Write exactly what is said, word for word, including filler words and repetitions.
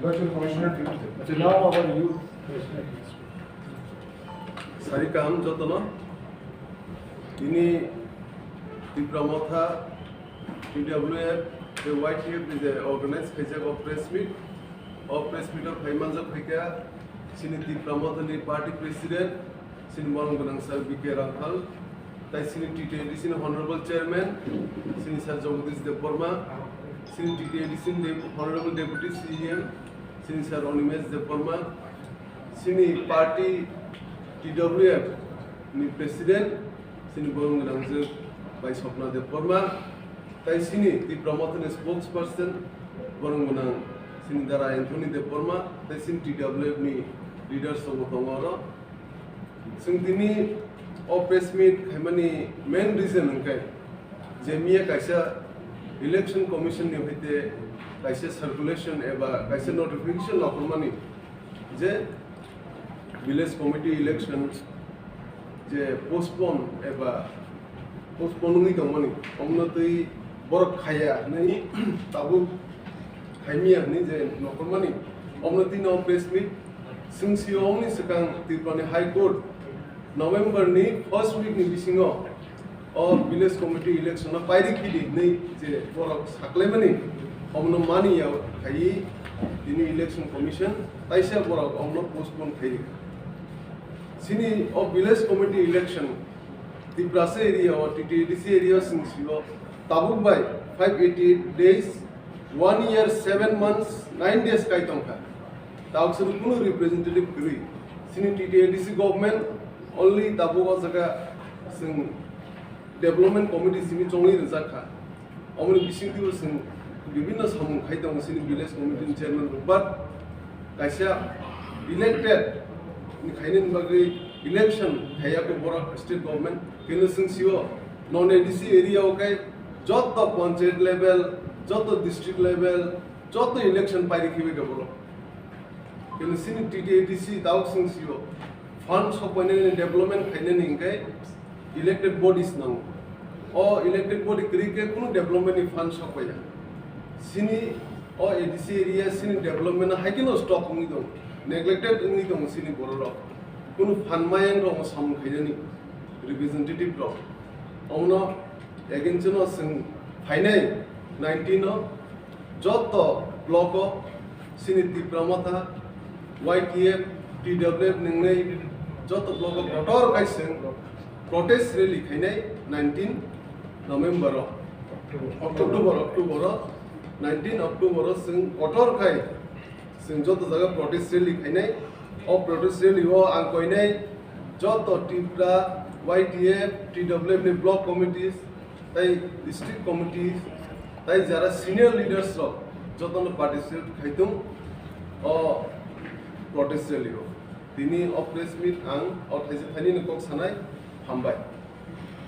Virtual Commissioner Deputy. Now our youth. Sari kaham jotono. Tini Tipra Motha, T W F, tei Y T F ni je organize khaijak o press meet. O press meet o phai manjak phaikha chini Tipra Motha ni party president, chini morong gwnang sir B K Rangkhal, tai chini T T A D C ni honorable chairman, chini sir Jagadish Debbarma, chini T T A D C ni Dep-, honorable deputy C E M, chini sir Animesh Debbarma, chini party T W F ni president, chini borong gwnangjwk bai Swapna Debbarma, tai chini Tipra Motha ni spokesperson borong gwnang chini dara Anthony Debbarma, tai chini T W F ni leaders rok bo tongo oro. Chwng tini o press meet khaimani main reason hwnkhe je miya kaisa election commission ni hoite kaisa circulation eba kaisa notification lakhormani je village committee election je postpone eba postpone wngwi tongmani, omno twi borok khaiya hwnwi tabuk khaimiya hwnwi je nokhormani, omno twi no press meet. Chwng sio omni swkang Tripura ni High Court November ni first week ni bisingo o village committee election no pairi khidi hwnwi je borok saklaimani, omno mani ya khaiwi tini election commission taisa borok omno postpone khaiwi. Chini o village committee election Tiprasa area o, T T A D C area o chwng sio tabuk bai five eighty eight days, one year, seven months, nine days kai tongkha. Tabuk sini kunu representative kwrwi. Chini T T A D C government only tabuk o jaga chwng development committee simi chongwi rijak kha. Omoni bisingtwi bo chwng bibinno samung khai tongo chini village committee ni chairman rok, but kaisa elected ni khainani bagwi election khaiya khe borok state government, keno chwng sio non A D C area o khe joto panchayat level, joto district level, joto election pairi khibi khe borok. Keno chini T T A D C tabuk chwng sio fund sokpainani development khainani hwnkhe elected bodies nango. O elected body kwrwi khe kunu development ni fund sokpaiya. Chini o A D C area chini development no hai kheno stop wngwi tongo, neglected wngwi tongo chini borok rok. Kunu fund mayang rok samung khainani representative rok. Omono against no chwng phainai nineteen o joto block o chini Tipra Motha, Y T F, T W F nwngnai joto block o kotor khai chwng protest rally khainai nineteen November o, October, October o, nineteen October o chwng kotor khai chwng joto jaga protest rally khainai. O protest rally o ang koinai joto Tipra, Y T F, T W F ni block committees, tai district committee, tai jara senior leaders rok jotono participate khai tong o protest rally o. Tini o press meet ang o thaisa thainwi no kok sanai, hambai.